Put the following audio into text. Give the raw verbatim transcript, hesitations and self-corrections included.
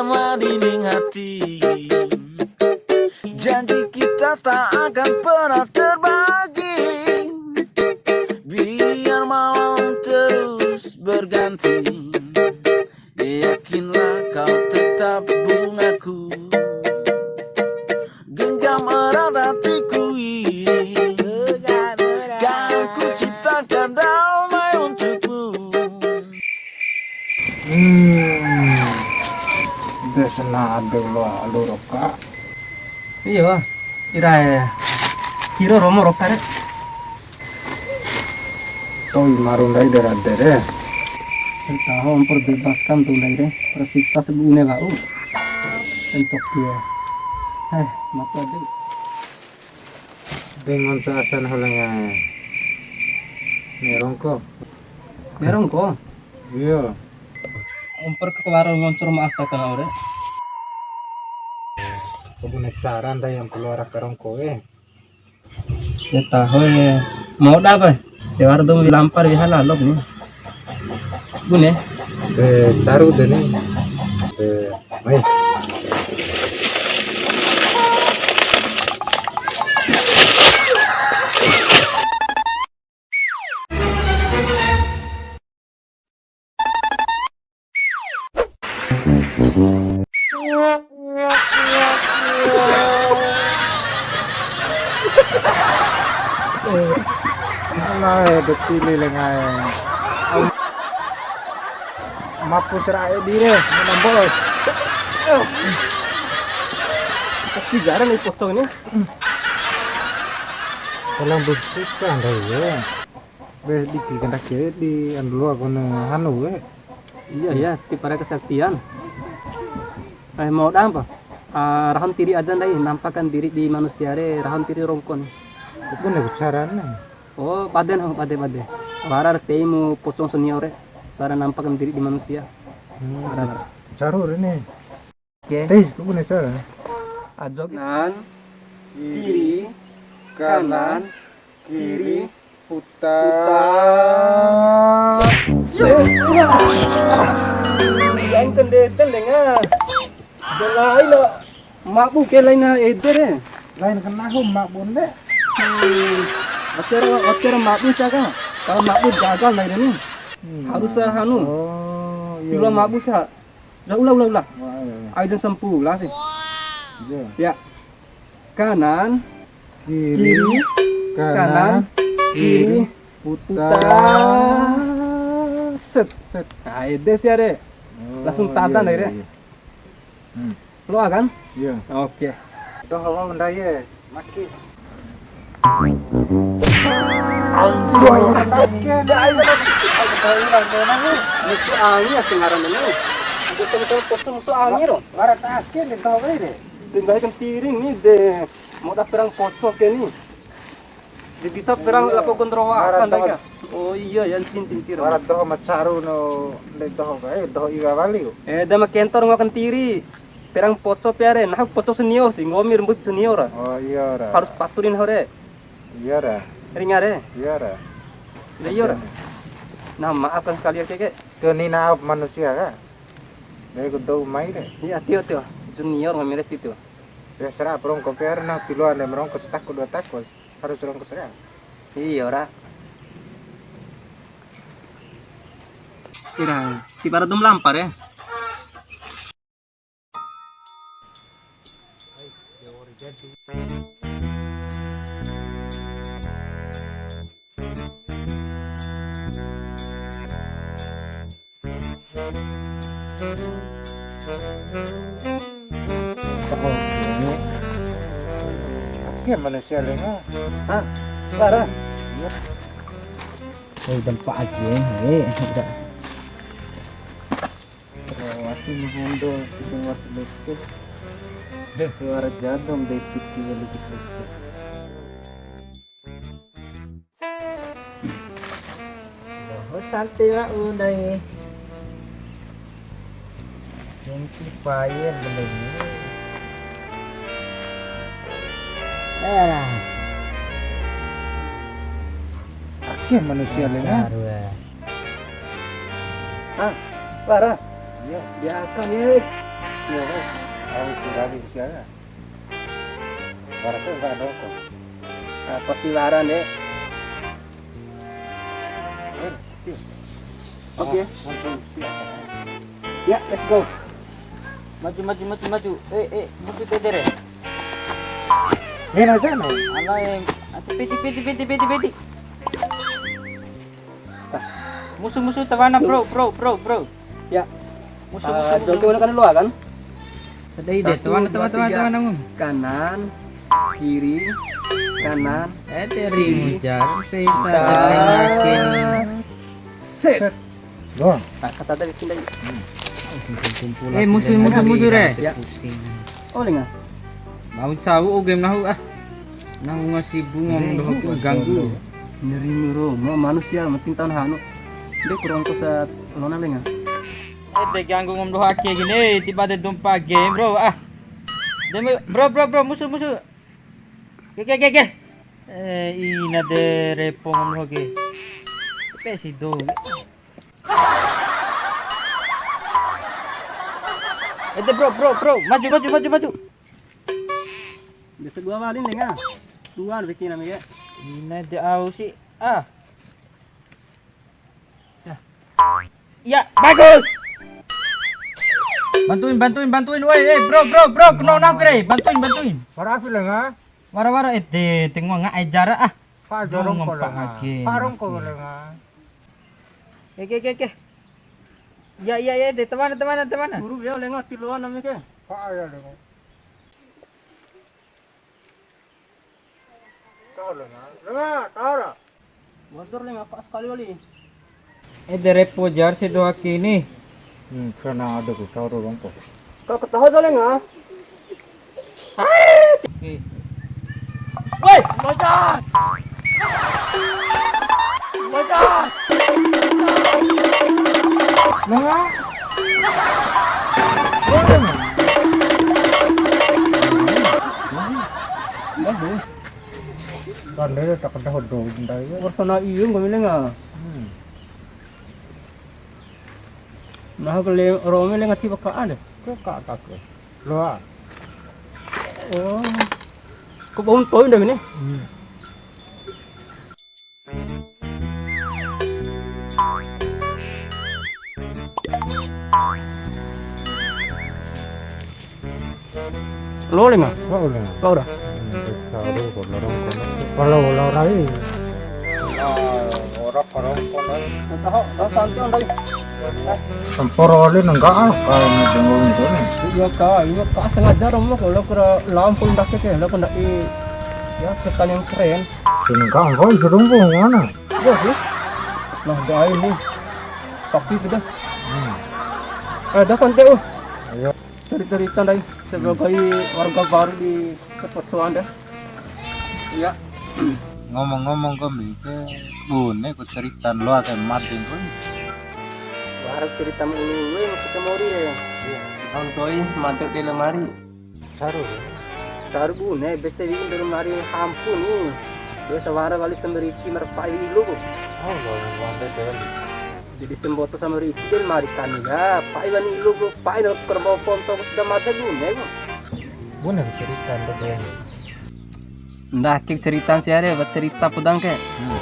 Sama dinding hati, janji kita tak akan pernah terbagi. Biar malam terus berganti, yakinlah kau tetap bungaku. Genggam erat hatiku ini, kan ku ciptakan damai untukmu. Hmm. De sena ade lo alu roka. Iyo, irae. Kiro romo roka re. To'i maru ndai de rade re. Taho memperbebaskan tu ndai re. Tersiksa sabune wa'u. Entok dia. Eh, mati aja. De ngonco asa nahu lenga. Ne'e rongko. Ne'e rongko? Iyo. Omper ke wara ngoncor ma asa ka ore. Kabune cara ndai yang keluar aka rongko e. Ya taho e. Mau da apa? De wara dou lampar wiha lalo ni. Bune. De caru de ni. De mai. Alae, de cili lengae. Au, mapu serae dire, nambol. Pasti jarang nih pocong ini. Kalau bersih kan, ya. Be, diki kendaki di anu loa kone hanu we. Iya, iya, ti para kesaktian. Eh, mau dampa? Ah, rahon tiri aja ndai, nampakkan diri di manusia re, rahon tiri rongko ni. Bune ku carana. Oh, bade nahu, bade, bade. Wara ra tei mu pocong senior re, cara nampakkan diri di manusia. Hmm, wara, wara. Caru re ni. Oke. Tei, ku bune cara. Ajo kanan, kiri, kanan, kiri, putar. Putar. Yang kendeten dengan. Belai lo. Mabu ke lain ede re. Lain kena ho mabu nde. Hmm. Acara, acara mabu saka. Kalau mabu gagal lain ini. Hmm. Harus sa hanu. Oh, iya. Pila mabu sa. Ulah, ulah, ulah, ulah. Wah, iya, iya. Ayo, jam sampula sih. Iya. Ya. Kanan, kiri, kiri, kanan, kanan, kiri, kiri, putar. Putar. Set. Set. Nah, ede sih, are. Oh, langsung tata iya, dah, iya, re. Iya. Hmm. Loa kan? Iya. Oke. Doho wa'u ndai e, maki. Anjay. Musuh angin ya, pengaran ini. Betul-betul kosong musuh angin, dong. Wara ta ake de doho kai de. Tinggal kan tiring nih, de. Mau dah perang pocong ke nih. Di bisa perang. Iya. Lapo gondrowa. Wara akan doho. Dah, ya? Oh iya, ya, cincin, cincin. Wara doho ma caru no, le doho ka, eh, doho iwa wali ku. Eh, da ma kentor ngoa kentiri. Perang poco pea re, nahu poco senior sih, nggomi rembut senior. Oh, iya ra. Harus paturin hore. Iya ra. Ringa re. Iya ra. Le iya ra. Iya. Nah, maafkan sekali ya, Keke. Tio ni na manusia ka. Dai ku dou mai re. Iya, tio, tio. Junior nggomi re tio. Ya, sera perongko pea re, nah, piloan de merongko setako dua tako. Harus rongko sera. Iya, ora. Ira, ti para dum lampar ya. Oke. Oke, manusia lenga. Hah? Parah? Iya. Oh, dampak aja, eh. Udah. Wati mahondo, kita wati lutu. Deh, suara jadong deh, cuci ya, lucu-lucu. Doho santai wa'u ndai. Hengki paye belum. Eh. Ake manusia lenga. Baru, eh. Ah, Lara. Iya. Biasa nih. Au surawi sia. Wara ke enggak ada kok. Ah, pasti wara, Ndek. Oke. Ya, let's go. Maju, maju, maju, maju. Eh, eh, maju, Tedere. Ini aja, no. Ala yang, atau piti, piti, piti, piti, piti. Musuh, musuh, tawana, bro, bro, bro, bro. Ya. Musuh, musuh, musuh, musuh. Kan dulu kan? Satu, dua, tiga. Tawana, tawana, tawana, tawana. Kanan, kiri, kanan, kiri. Eh, dari mujar, pesa, set. Set. Loh. Nah, kata tadi pindah. Eh, musuh, musuh, musuh, re. Ya. Pusing. Oh, lenga. Mau cau, oh, game nahu, ah. Nahu ngasi bunga, ngeri, doho, ganggu. Ngeri, ngeri, mau manusia, penting tahan hanu. Dia kurang kosa lona, lenga. Eh, de ganggu ngom doho ake gini, tiba de dompa game, bro. Ah. Demi, bro, bro, bro, musuh, musuh. Ke, ke, ke, ke. Eh, ina de repo ngom doho ke. Pe si do. Eh, de, bro, bro, bro. Maju, maju, maju, maju. Biasa dua wali, lenga. Dua bikin nami ya. Ina de au si. Ah. Ya. Ya, bagus. Bantuin, bantuin, bantuin. Woi, eh, bro, bro, bro, kena nak, re. Bantuin, bantuin. Wara api, lenga. Wara, wara, eh, de, tengok nggak, eh, jarak, ah. Pak, jorong. Dong, ko, lenga. Pak, rong, ko, lenga. Oke, oke, oke. Ya, ya, ya, de, teman, teman, teman. Guru, ya, lenga, tiloan, nami, ke. Pak, ya, lenga. Tahu, lenga. Lenga, tahu, lah. Motor, lenga, pas sekali wali. Eh, de repo jar si doho ake ni. Hmm, sana ada ku, tahu, rongko. Kau ketawa, lenga. Woi, bocah! Bocah! Nah. Kan dia tak ada hodo ndai. Persona iya, nggak bilang, ah. Hmm. Nah, kalau rome lenga tiba ka ade. Ke ka ka ke. Loa. Oh. Ko baun toin dah ini. Hmm. Lo lenga? Wa'u lenga. Wa'u ra? Hmm, saru ko lorong kono. Kalau lo rai. Ah, ora korong kono. Tahu, tahu santai ndai. Samporo le nengka ah, kalau ni bengong itu nih. Iya, Kak, iya, Kak, sengaja romo kalau kira lampu ndak ke, lo kena i, ya, sekali yang keren. Nengka enggak, itu dong, mana? Iya, sih. Nah, doain nih. Sakti sudah. Hmm. Eh, dah santai, uh. Ayo. Cerita-cerita ndai sebagai warga baru di Kota Soanda. Iya. Ngomong-ngomong, kombi ke bune ku cerita loa ke made ku. Wara cerita mu ulu-ulu ya, maksudnya mori ya. Iya. Tahun toi made di lemari. Saru. Saru bune, bete wi'i di lemari hampu ni. Biasa wara wali sambariki marpa'i ilu ku. Oh, lo made dengan Jadi semboto sama Riki dan mari kani ya, pa'i wani ilu ku, pa'i na kerbau ponto ku sudah made bune ku. Bune cerita nda bune. Nda ake cerita si are, buat cerita podang ke. Hmm.